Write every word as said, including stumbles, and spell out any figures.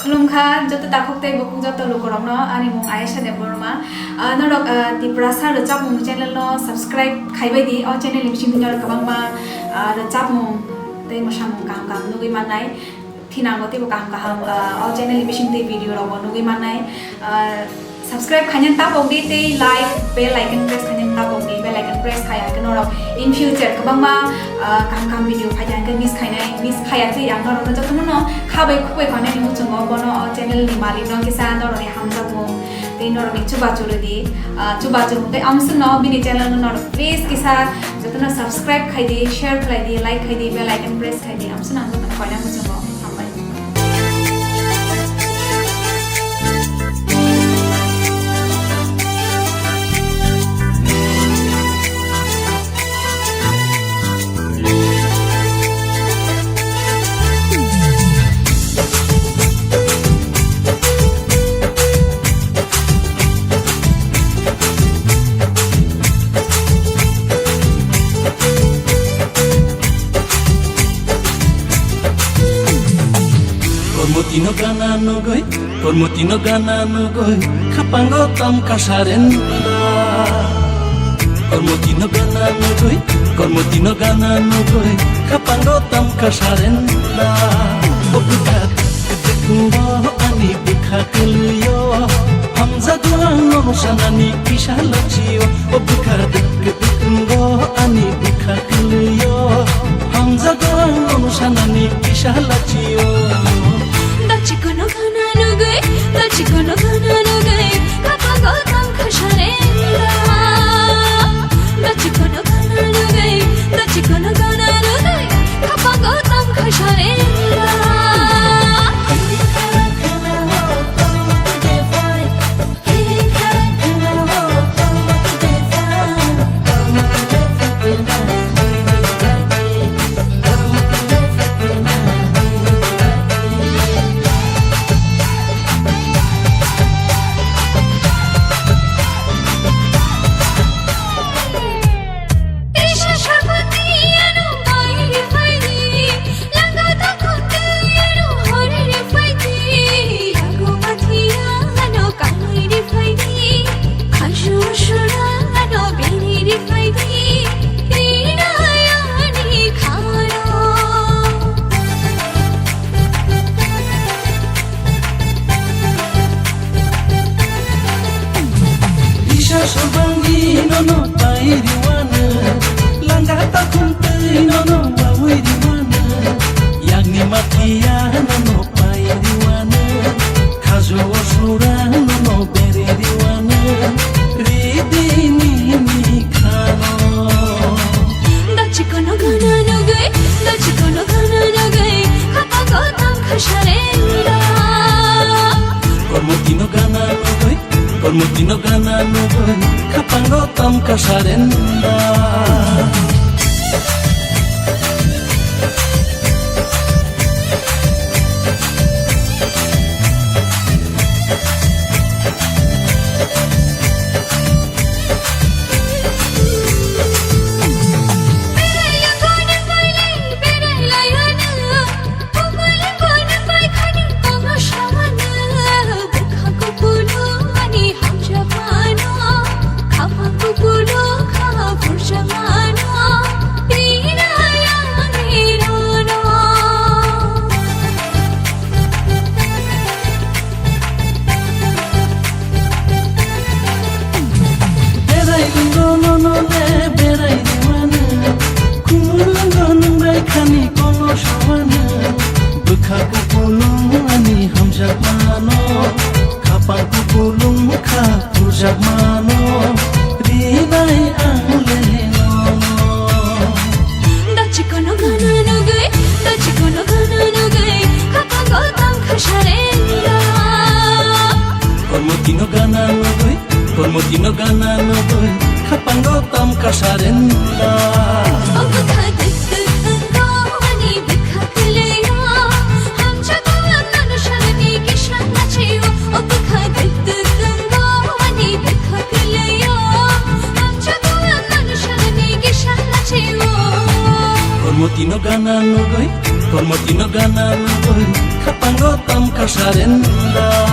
Khulumkha joto takhuk tei bukhuk joto lukurokno, ani mung Ayesha Debbarma. Ah, norok, ah, Tiprasa rwchapmung channel no subscribe khaibai di. O channel ni bisingtwi norok kwbangma, ah, rwchapmung tei mwsamung kaham kaham nugwi mannai. Thinango teibo kaham kaham, ah, o channel ni bisingtwi video rokbo nugwi mannai. Ah, subscribe khainani tapok di tei like, bell icon press khainani tapok di, bell icon press khai hwnkhe norok in future kwbangma, ah, kaham kaham video phai hwnkhe miss khainai, miss khaiya twi ang norokno jotono no khabai khukbai khainani muchungo bono o channel ni malik no kisa norokni hamjakmung tei norokni chubachu rwdi, ah, chubachu tei amswkno bini channel no norok please kisa jotono subscribe khai di, share khlai di, like khai di, bell icon press khai di, amswkno ang jotono koina muchungo. Hambai. Kormoti no gana nugwi, Kormoti no gana nugwi, khapango tam kasarenda. Kormoti no gana nugwi, Kormoti no gana nugwi, khapango tam kasarenda. O bwkha dikdikngo ani bwkha kwlwio, hamjago ang nono sanani kisa lachio. O bwkha dikdikngo ani bwkha kwlwio, hamjago ang nono sanani kisa lachio. Dachikono gana nugwi, dachikono gana nugwi, khapango tam khasarenda. Dachikono gana nugwi, dachikono gana nugwi, khapango tam khasarenda. Risa sobangni nono pai riwano, langa takhum twi nono bawi riwano, yakni mathiya nono pai riwano, khajo o sura nono beri riwano, ridi nini khano. Dachikono gana nugwi, dachikono gana nugwi, khapango tam khasarenda. Kormoti no gana nugwi, Kormoti no gana nugwi, khapango tam kasarenda. Berai ringo nono le berai rimano, khumulungo nungrai khani kolo samano, bwkha kupulung ani hamjakmano, khapang kupulung kha pujakmano, rinai ang le nono. Dachikono gana nugwi, dachikono gana nugwi, khapango tam khasarenda. Kormoti no gana nugwi, Kormoti no gana nugwi, khapango tam kasarenda. O bwkha duk duk wngkha ani bwkha kwlwio, hamjakgo ang nono sanani kisa lachio. O bwkha duk duk wngkha ani bwkha kwlwio, hamjakgo ang nono sanani kisa lachio. Kormoti no gana nugwi, Kormo tino gana lubui, khapango tam ka surrender.